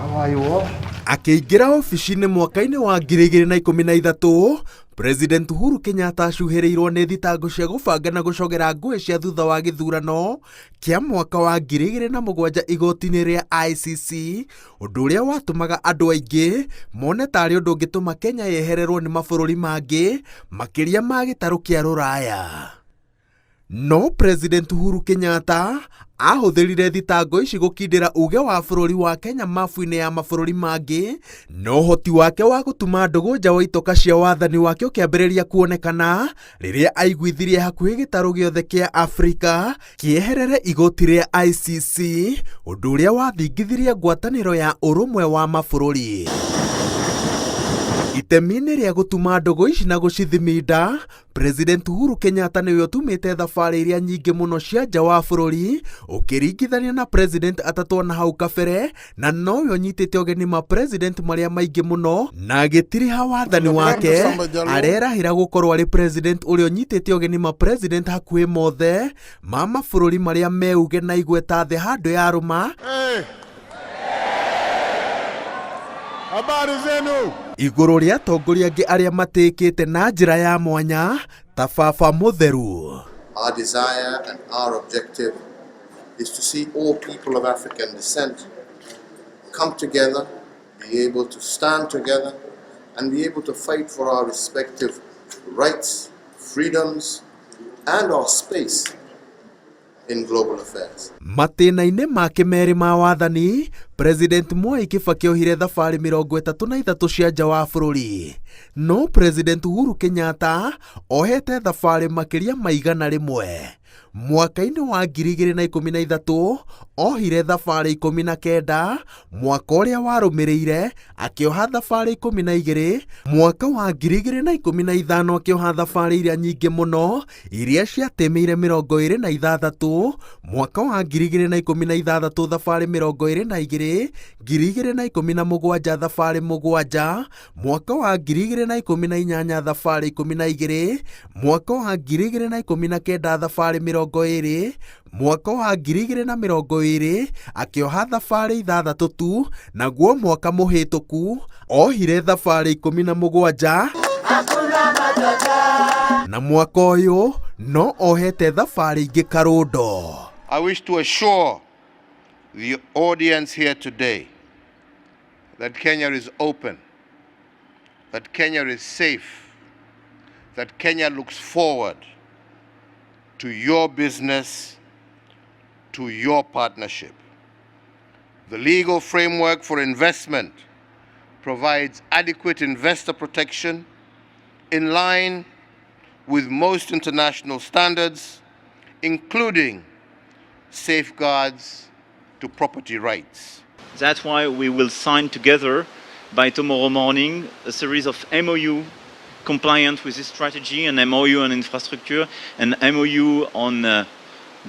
How are you all? Akĩingĩra obici-inĩ mwaka-inĩ wa 2013, President Uhuru Kenyatta acuhĩrĩirwo nĩ thitango cia gũbanga na gũcogera ngũĩ cia thutha wa gĩthurano kĩa mwaka wa 2007 igoti-inĩ rĩa ICC, ũndũ ũrĩa watũmaga andũ aingĩ mone tarĩ ũndũ ũngĩtũma Kenya yehererwo nĩ mabũrũri mangĩ makĩria ma gĩtarũ kĩa Rũraya. No President Uhuru Kenyatta ahũthĩrire thitango ici gũkindĩra uge wa bũrũri wa Kenya mabu-inĩ ya mabũrũri mangĩ, na ũhoti wake wa gũtuma ndũgũ nja wa itoka cia wathani wake ũkĩambĩrĩria kuonekana rĩrĩa aiguithirie hakuhĩ gĩtarũ gĩothe kĩa Afrika kĩeherere igoti rĩa ICC, ũndũ ũrĩa wathingithirie ngwatanĩro ya ũrũmwe wa mabũrũri. Itemi-inĩ rĩa gũtuma ndũgũ ici na gũcithiminda, President Uhuru Kenyatta nĩwe ũtumĩte thabarĩ iria nyingĩ mũno cia nja wa bũrũri ũkĩringithania na president atatũ na hau kabere, na nowe ũnyitĩte ũgeni ma president marĩa maingĩ mũno na agĩtiriha wathani wake arerahĩra gũkorwo arĩ president ũrĩa ũnyitĩte ũgeni ma president hakuhĩ mothe ma mabũrũri marĩa meuge na igweta thĩ handũ ya rũma. Hey. Habari zenu. Igũrũ rĩa atongoria angĩ arĩa matĩĩkĩte na njĩra ya mwanya ta baba mũtheru. Our desire and our objective is to see all people of African descent come together, be able to stand together, and be able to fight for our respective rights, freedoms, and our space in global affairs. Matĩna-inĩ make merĩ ma wathani, President Mwai Kibaki ohire thabarĩ 33 cia nja wa bũrũri, no President Uhuru Kenyatta ohete thabarĩ makĩria ma 100. Mwaka-inĩ wa 2013 ohire thabarĩ 19, mwaka ũrĩa warũmĩrĩire akĩoha thabarĩ 12, mwaka wa 2015 akĩoha thabarĩ iria nyingĩ mũno iria ciatĩmĩire 26, mwaka wa 2016 thabarĩ 22, 2017 thabarĩ 7, mwaka wa 2018 thabarĩ 12, mwaka wa 2019 thabarĩ 20, mwaka wa 2020 akĩoha thabarĩ 6 tu, naguo mwaka mũhĩtũku ohire thabarĩ 17, na mwaka ũyũ no ohete thabarĩ ingĩ karũndo. I wish to assure the audience here today that Kenya is open, that Kenya is safe, that Kenya looks forward to your business, to your partnership. The legal framework for investment provides adequate investor protection in line with most international standards, including safeguards to property rights. That's why we will sign together by tomorrow morning a series of MOU compliant with this strategy, an MOU on infrastructure, an MOU on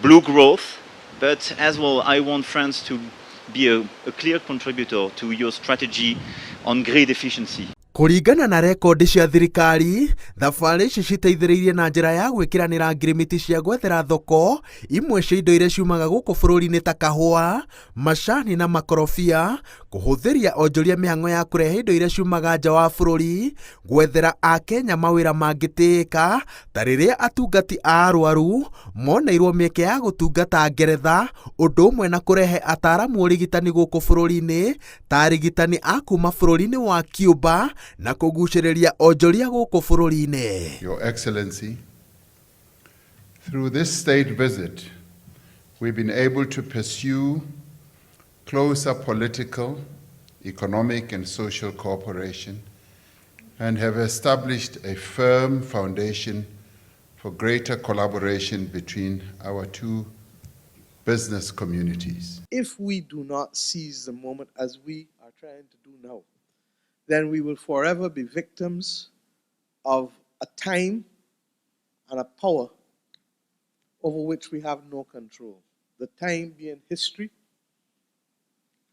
blue growth. But as well, I want France to be a clear contributor to your strategy on grid efficiency. Kũringana na rekondi cia thirikari, thabarĩ ici citeithĩrĩirie na njĩra ya gwĩkĩranĩra ngirimiti cia gwethera thoko imwe cia indo iria ciumaga gũkũ bũrũri-inĩ ta kahũa, macani na makorobia, kũhũthĩria onjoria mĩhang'o ya kũrehe indo iria ciumaga nja wa bũrũri, gwethera akenya mawĩra mangĩtĩĩka ta rĩrĩa atungati a arwaru moneirwo mĩeke ya gũtungata Ngeretha, ũndũ ũmwe na kũrehe ataaramu ũrigitani gũkũ bũrũri-inĩ ta arigitani a kuma bũrũri-inĩ wa Cuba na kũgucĩrĩria onjoria gũkũ bũrũri-inĩ. Your Excellency, through this state visit, we've been able to pursue closer political, economic, and social cooperation and have established a firm foundation for greater collaboration between our two business communities. If we do not seize the moment as we are trying to do now, then we will forever be victims of a time and a power over which we have no control. The time being history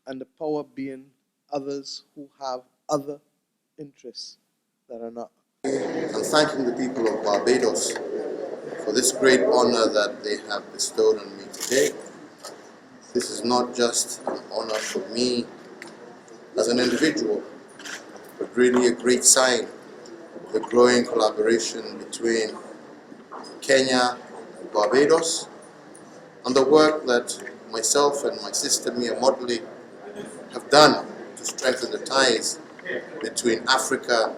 and the power being others who have other interests that are not. And thanking the people of Barbados for this great honor that they have bestowed on me today. This is not just an honor for me as an individual, but really a great sign of the growing collaboration between Kenya and Barbados, and the work that myself and my sister Mia Mottley have done to strengthen the ties between Africa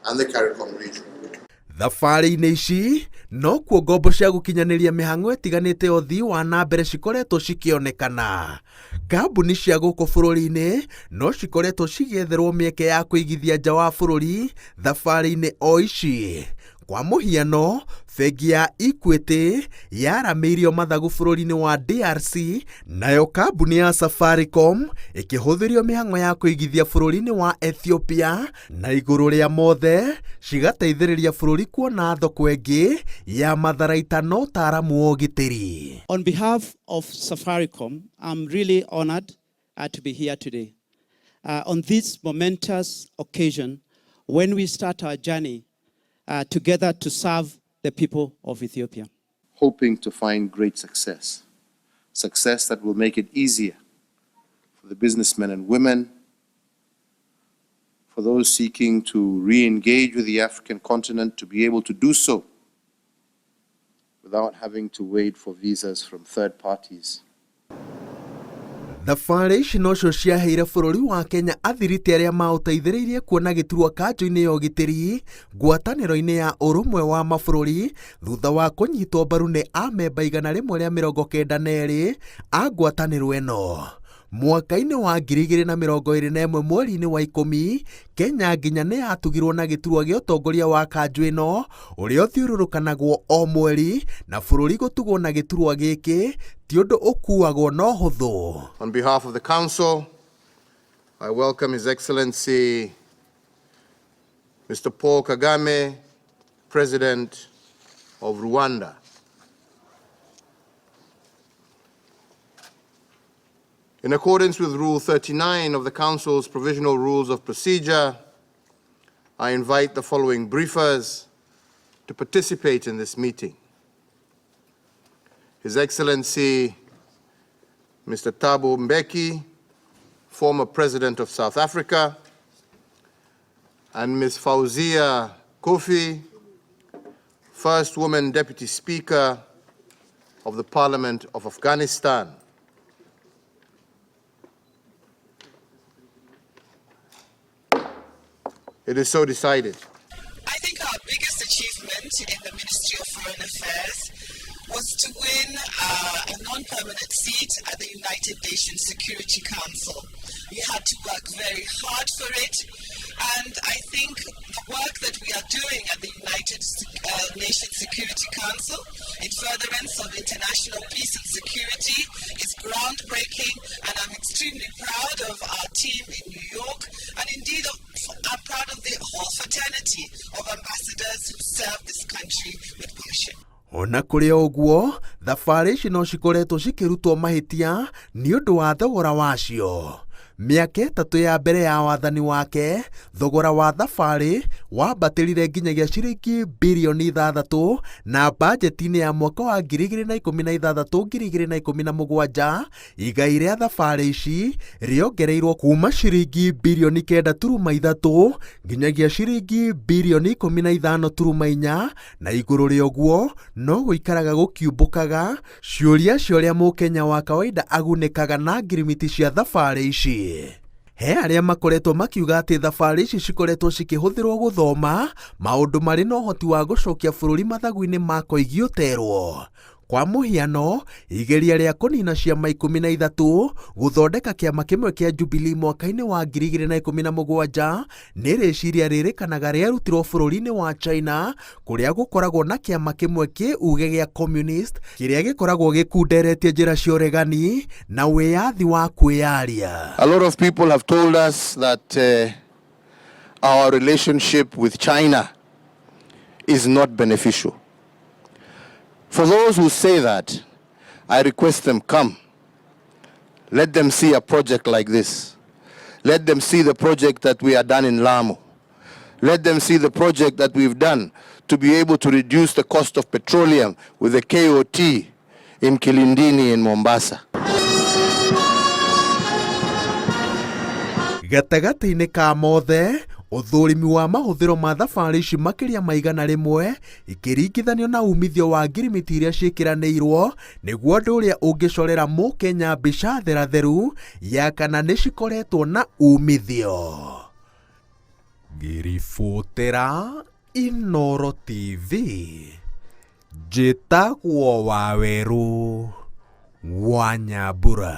and the CARICOM region. Thabarĩ-inĩ ici nokuo ngombo cia gũkinyanĩria mĩhang'o ĩtiganĩte ya ũthii wa na mbere cikoretwo cikĩonekana. Kambuni cia gũkũ bũrũri-inĩ no cikoretwo cigĩetherwo mĩeke ya kũigithia nja wa bũrũri thabarĩ-inĩ o ici. Kwa mũhiano, bengi ya Equity yaramĩirio mathagu bũrũri-inĩ wa DRC, nayo kambuni ya Safaricom ĩkĩhũthĩrio mĩhang'o ya kũigithia bũrũri-inĩ wa Ethiopia, na igũrũ rĩa mothe cigateithĩrĩria bũrũri kuona thoko ĩngĩ ya matharaita na ũtaaramu wa ũgitĩri. On behalf of Safaricom, I'm really honored to be here today on this momentous occasion when we start our journey together to serve the people of Ethiopia. Hoping to find great success. Success that will make it easier for the businessmen and women, for those seeking to re-engage with the African continent to be able to do so without having to wait for visas from third parties. Thabarĩ ici nocio ciaheire bũrũri wa Kenya athiriti arĩa maũteithĩrĩirie kuona gĩturwa kanjũ-inĩ ya ũgitĩri ngwatanĩro-inĩ ya ũrũmwe wa mabũrũri thutha wa kũnyitwo mbaru nĩ amemba 192 a ngwatanĩro ĩno. Mwaka-inĩ wa 2021 mweri-inĩ wa 10, Kenya nginya nĩ yatugirwo na gĩturwa gĩa ũtongoria wa kanjũ ĩno ũrĩa ũthiũrũrũkanagwo o mweri, na bũrũri gũtugwo na gĩturwa gĩkĩ ti ũndũ ũkuagwo na ũhũthũ. On behalf of the Council, I welcome His Excellency Mr. Paul Kagame, President of Rwanda. In accordance with Rule 39 of the Council's Provisional Rules of Procedure, I invite the following briefers to participate in this meeting. His Excellency Mr. Thabo Mbeki, former President of South Africa, and Ms. Fauzia Kofi, First Woman Deputy Speaker of the Parliament of Afghanistan. It is so decided. I think our biggest achievement in the Ministry of Foreign Affairs was to win a non-permanent seat at the United Nations Security Council. We had to work very hard for it, and I think the work that we are doing at the United Nations Security Council in furtherance of international peace and security is groundbreaking, and I'm extremely proud of our team in New York, and indeed I'm proud of the whole fraternity of ambassadors who serve this country with passion. Ona kũrĩ o ũguo, thabarĩ ici no cikoretwo cikĩrutwo mahĩtia nĩ ũndũ wa thogora wacio. Mĩaka 3 ya mbere ya wathani wake, thogora wa thabarĩ wambatĩrire nginyagia ciringi birioni 6 na bajeti-inĩ ya mwaka wa 2016 2017 igai rĩa thabarĩ ici rĩongereirwo kuma ciringi birioni 9.3 nginyagia ciringi birioni 15.4, na igũrũ rĩa ũguo no gũikaraga gũkiumbũkaga ciũria cia ũrĩa mũkenya wa kawaida agunĩkaga na ngirimiti cia thabarĩ ici. He arĩa makoretwo makiuga atĩ thabarĩ ici cikoretwo cikĩhũthĩrwo gũthoma maũndũ marĩ na ũhoti wa gũcokia bũrũri mathagu-inĩ ma koigi ũterwo. Kwa mũhiano, igeria rĩa kũnina ciama 13 gũthondeka kĩama kĩmwe kĩa Jubilee mwaka-inĩ wa 2017 nĩ rĩciria rĩrĩkanaga rĩarutirwo bũrũri-inĩ wa China kũrĩa gũkoragwo na kĩama kĩmwe kĩ uge gĩa communist kĩrĩa gĩkoragwo gĩkunderetie njĩra cia ũregani na wĩyathi wa kwĩyaria. A lot of people have told us that our relationship with China is not beneficial. For those who say that, I request them come. Let them see a project like this. Let them see the project that we are done in Lamu. Let them see the project that we've done to be able to reduce the cost of petroleum with the KOT in Kilindini in Mombasa. Gatagatĩ-inĩ ka mothe, ũthũrimi wa mahũthĩro ma thabarĩ ici makĩria ma 100 ikĩringithanio na umithio wa ngirimiti iria ciĩkĩranĩirwo nĩguo ũndũ ũrĩa ũngĩcorera mũkenya mbica theratheru ya kana nĩcikoretwo na umithio. Ngĩribotera Inooro TV, njĩtagwo Wawerũ wa Nyambura.